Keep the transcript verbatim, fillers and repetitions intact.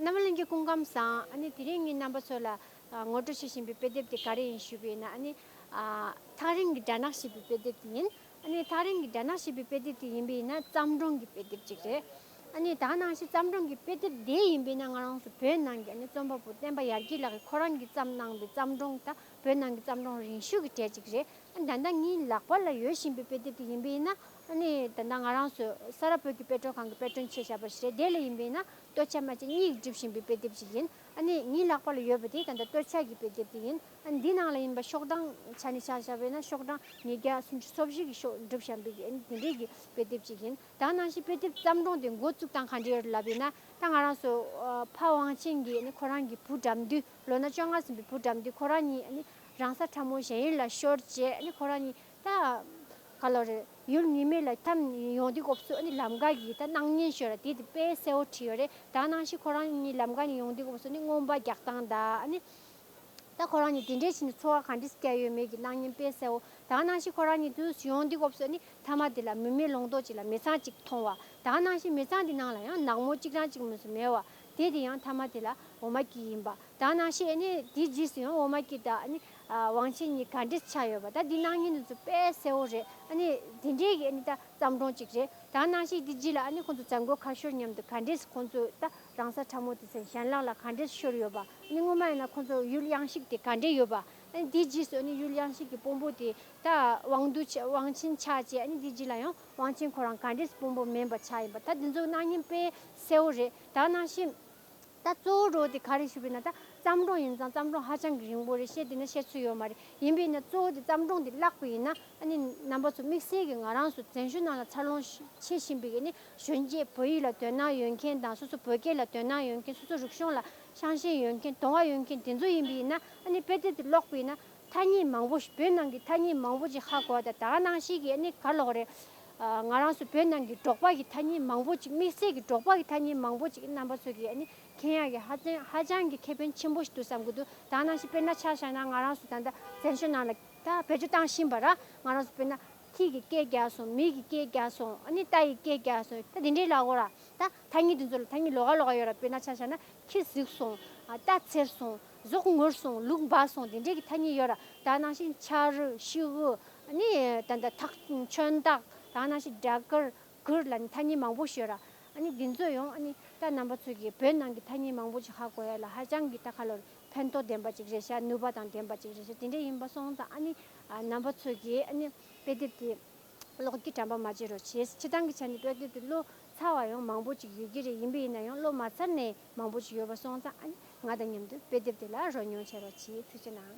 རྣམ་པ་ལྷན་རྒྱས་སྐུ་ཁམས་བཟང་། ཨ་ནི་དེ་རིང་ངས་རྣམ་པ་ཚོ་ལ་ཨ་ངོ་སྤྲོད་བྱེད་བཞིན་པའི་དཔེ་དེབ་དེ་ག་རེ་ཡིན་ཞུས་པ་ཡིན་ན། ཨ་ནི་ཨ་ཐག་རིང་གི་སྦྲ་ནག་ཞེས་པའི་དཔེ་དེབ་དེ་ཡིན། ཨ་ནི་ཐག་རིང་གི་སྦྲ་ནག་ཞེས་པའི་དཔེ་དེབ་དེ་ཡིན་པ་ཡིན་ན་བརྩམས་སྒྲུང་གི་དཔེ་དེབ་ཅིག་རེད། ཨ་ནི་ད་ག་ནང་བཞིན་བརྩམས་སྒྲུང་གི་དཔེ་དེབ་དེ་ཡིན་པ་ཡིན་ན་ང་རང་ཚོ་བོད་ནང་གི་ཨ་ནི་རྩོམ་པ་པོ་བསྟན་པ་ཡར་རྒྱས་ལགས་ཀྱིས་ཁོ་རང་གིས་བརྩམས་གནང་པའི་བརྩམས་སྒྲུང་དང་བོད་ནང་གི་བརྩམས་སྒྲུང་རིང་ཤོས་ཀྱི་གྲས་ཅིག་རེད། ད་ལྟ་ངའི་ལག་པ་ལ་ཡོད་བཞིན་པའི་དཔེ་དེབ་དེ་ཡིན་པ་ཡིན་ན། ཨ་ནི་ད་ལྟ་ང་རང་ཚོ་ས་རཱ་བོད་ཀྱི་དཔེ་སྐྲུན་ཁང་གི་དཔེ་སྐྲུན་བྱས་བཞག་པ་ཞིག་རེད། དེ་ལ་ཡིན་པ་ཡིན་ན་སྟོད་ཆ་སྨད་ཆ་གཉིས་ཀྱིས་གྲུབ་བཞིན་པའི་དཔེ་དེབ་ཅིག་ཡིན། ཨ་ནི་ངའི་ལག་པ་ལ་ཡོད་པ་དེ་ད་ལྟ་སྟོད་ཆ་གི་དཔེ་དེབ་དེ་ཡིན། ཨ་ནི་འདི་ནང་ལ་ཡིན་པ་ཤོག་གྲངས་ཆ་ནས་ཆ་བཞག་པ་ཡིན་ན་ཤོག་གྲངས་ཉིས་བརྒྱ་སུམ་ཅུ་སོ་བཞི་གི་ཤོག་གྲུབ་བཞག་པའི་ཨ་ནི་དེ་འདྲའི་གི་དཔེ་དེབ་ཅིག་ཡིན། ད་ག་ནང་བཞིན་དཔེ་དེབ་བརྩམས་སྒྲུང་དེ་འགོ་བཙུགས་སྟངས་ག་འདྲ་ཡོད་ལབ་པ་ཡིན་ན། ད་ང་རང་ཚོ་ཨ་ཕ་དབང་ཆེན་གྱིས་ཨ་ནི་ཁོ་རང་གི་བུ་དགྲ་འདུལ། ལོ་ན་བཅོ་ལྔ་ཟིན་པའི་བུ་དགྲ་འདུལ་ཁོ་རང་གཉིས་ཨ་ནི་རང་ས་ཁྲ་མོ་གཞན་ཡུལ་ལ་ཤོར་རྗེས་ཨ་ནི་ཁོ་རང་གཉིས་ད་ག་ལོ་རེད། ཡུལ་ངེས་མེད་ལ་འཐམས་ཡོང་དུས་སྐབས་སུ་ཨ་ནི་ལམ་ཀ་གི་ད་སྣང་བརྙན་ཤོད་ར་དེ་དེ་དཔེ་གསལ་བོ་བྲིས་ཡོད་རེད། ད་ག་ནང་བཞིན་ཁོ་རང་གཉིས་ལམ་ཀ་ནས་ཡོང་དུས་སྐབས་སུ་ཨ་ནི་རྔོན་པ་རྒྱག་སྟངས་དང་ཨ་ནི། ད་ཁོ་རང་གཉིས་དེ་འདྲའི་བྱས་ནས་འཚོ་བ་ག་འདྲས་བསྐྱལ་ཡོད་མེད་ཀྱི་སྣང་བརྙན་དཔེ་གསལ་བོ། ད་ག་ནང་བཞིན་ཁོ་རང་གཉིས་དུས་སུ་ཡོང་དུས་སྐབས་སུ་ཨ་ནི་མཐའ་མ་དེ་ལ་མུ་མེད་ལུང་རྟོགས་ཅིག་ལ་མི་ཚང་ཅིག་མཐོང་བ། ད་ག་ནང་བཞིན་མི་ཚང་དེ་ནང་ལ་ཡང་ནག་མོ་གཅིག་རང་གཅིག་མིན་སུ་མེད་བ། དེ་དེ་ཡང་མཐའ་མ་དེ་ལ་འོ་མ་སྐྱིད་ཡིན་པ། ད་ག་ནང་བཞིན་ཨ་ནི་དེའི་རྗེས་སུ་ཡང་འོ་མ་སྐྱིད་དང་ཨ་ནི་ཨ་དབང་ཆེན་གཉིས་ག་འདྲས་ཆགས་ཡོད་པ། ད་འདི་སྣང་བརྙན་དེ་ཚོ་དཔེ་གསལ་བོ་རེད། ཨ་ནི་དེ་འདྲའི་གི་ཨ་ནི་ད་བརྩམས་སྒྲུང་ཅིག་རེད། ད་ག་ནང་བཞིན་དེ་རྗེས་ལ་ཨ་ནི་ཁོང་ཚོ་བྱ་རྒོད་ཁ་ཤོར་མཉམ་དུ་ག་འདྲས་ཁོང་ཚོ་ད་རང་ས་ཁྲ་མོ་དེ་ཚོ་ཞལ་ལག་ལ་ག་འདྲས་ཤོར་ཡོད་པ། ཨ་ནི་སྔོན་མ་ཡིན་ན་ཁོང་ཚོ་ཡུལ་གཡང་ཞིག་དེ་ག་འདྲས་ཡོད་པ། ཨ་ནི་དེའི་རྗེས་སུ་ཨ་ནི་ཡུལ་གཡང་ཞིག་གི་དཔོན་པོ་དེ་ད་དབང་འདུས་ཆ་དབང་ཆེན་ཆགས་རྗེས་ཨ་ནི་དེའི་རྗེས་ལ་ཡང་དབང་ཆེན་ཁོ་རང་ག་འདྲས་དཔོན་པོ་མིན་པ་ཆགས་ཡིན་པ། ད་དེ་ཚོ་སྣང་བརྙན་དཔེ་གསལ་བོ་རེད། ད་ག་ནང་བཞིན། ད་གཙོ་བོ་རོ་དེ་ག་རེ་ཞུ་བས་ན། ད་བརྩམས་སྒྲུང་ཡིན་ཙང་བརྩམས་སྒྲུང་ཧ་ཅང་གི་རིང་པོ་རེད། བཤད་དེ་ན་བཤད་ཚོད་ཡོད་མ་རེད། ཡིན་པས་ན་གཙོ་བོ་དེ་བརྩམས་སྒྲུང་དེ་བཀླགས་པ་ཡིན་ན་ཨ་ནི་རྣམ་པ་ཚོ་དམིགས་བསལ་གྱི་ང་རང་ཚོ་བཙན་བྱོལ་ནང་ལ་འཚར་ལོངས་ཤ་བྱེད་བཞིན་པའི་ཨ་ནི་གཞོན་སྐྱེས་བོད་ཡིག་ལ་དོ་སྣང་ཡོད་མཁན་དང་སོ་སོ་བོད་སྐད་ལ་དོ་སྣང་ཡོད་མཁན། སོ་སོ་རིག་གཞུང་ལ་ཤ་ཞེན་ཡོད་མཁན། དོ་སྣང་ཡོད་མཁན་དེ་ཚོ་ཡིན་པས་ན་ཨ་ནི་དཔེ་དེབ་དེ་ཀློག་པ་ཡིན་ན། ཐ་སྙད་མང་པོ་ཞིག་བོད་ནང་གི་ཐ་སྙད་མང་པོ་ཅིག་ཧ་གོ་བ་དང་། ད་ག་ནང་བཞིན་གྱི་ཨ་ནི་ག་ལོག་རེད། ཨ་ང་རང་ཚོ་བོད་ནང་གི་འབྲོག་པ་གི་ཐ་སྙད་མང་པོ་ཅིག་དམིགས་བསལ་གྱི་འབྲོག་པ་གི་ཐ་སྙད་མང་པོ་ཅིག་རྣམ་པ་ཚོ་གིས་ཨ་ནི་མཁྱེན་ཡག་གི་ཧ་ཅང་ཧ་ཅང་གི་ཁེ་ཕན་ཆེན་པོ་ཞིག་འདུག་བསམ་གྱི་འདུག་ད་ག་ནང་བཞིན་དཔེར་ན་ཆ་བཞག་ན་ང་རང་ཚོ་ད་ལྟ་བཙན་བྱོལ་ནང་ལ་ད་བེད་སྤྱོད་བཏང་བཞིན་པ་ར། ང་རང་ཚོ་དཔེར་ན་ཁྱི་གི་སྐད་རྒྱག་སོང་། མི་གི་སྐད་རྒྱག་སོང་། ཨ་ནི་རྟ་ཡི་སྐད་རྒྱག་སོང་། ད་དེ་འདྲའི་ལབ་དགོས་ར། ད་ཐ་སྙད་དེ་ཚོ་ལ་ཐ་སྙད་ལོགས་ཀ་ལོགས་ཀ་ཡོད་ར། དཔེར་ན་ཆ་བཞག་ན་ཁྱི་གཟིགས་སོང་། ཨ་རྟ་འཚེར་སོང་། གཟུགས་ངུར་སོང་། ལུག་འབག་སོང་། དེ་འདྲའི་གི་ཐ་སྙད་ཡོད་ར། ད་ག་ནང་བཞིན་ཆ་རུ་ཤི་བོ། ཨ་ནི་ད་ད་ཐག་མཆོན་ཐག་ད་ག་ནང་བཞིན་སྦྲ་གུར་གུར་ལ་ནི་ཐ་སྙད་མང་པོ་ཞིག་ཡོད་ར། ཨ་ནི་འདི་ཚོ་ཡང་ཨ་ནི་ད་རྣམ་པ་ཚོ་གིས་བོད་ནང་གི་ཐ་སྙད་མང་པོ་ཅིག་ཧ་གོ་ཡ་ལ་ཧ་ཅང་གི་ད་ག་ལོར་ཕན་ཐོགས་ལྡན་པ་ཅིག་རེད་ཤག་ནུས་པ་དང་ལྡན་པ་ཅིག་རེད་ཤག་དེ་འདྲ་ཡིན་པ་སོང་ཙང་ཨ་ནི་ཨ་རྣམ་པ་ཚོ་གིས་ཨ་ནི་དཔེ་དེབ་དེ་ཀློག་རྒྱུ་དྲན་པ་མ་བརྗེད་རོགས་བྱེད། སྤྱིར་བཏང་གི་ཆ་ནས་དཔེ་དེབ་དེ་ཀློག་ཚར་བ་ཡང་མང་པོ་ཅིག་ཡོད་ཀྱི་རེད། ཡིན་པ་ཡིན་ན་ཡང་ཀློག་མ་ཚར་ནས་མང་པོ་ཅིག་ཡོད་པ་སོང་ཙང་ཨ་ནི་ང་དང་མཉམ་དུ་དཔེ་དེབ་དེ་ལ་རོལ་མྱོང་བྱེད་རོགས་བྱེད། ཐུགས་རྗེ་གནང་།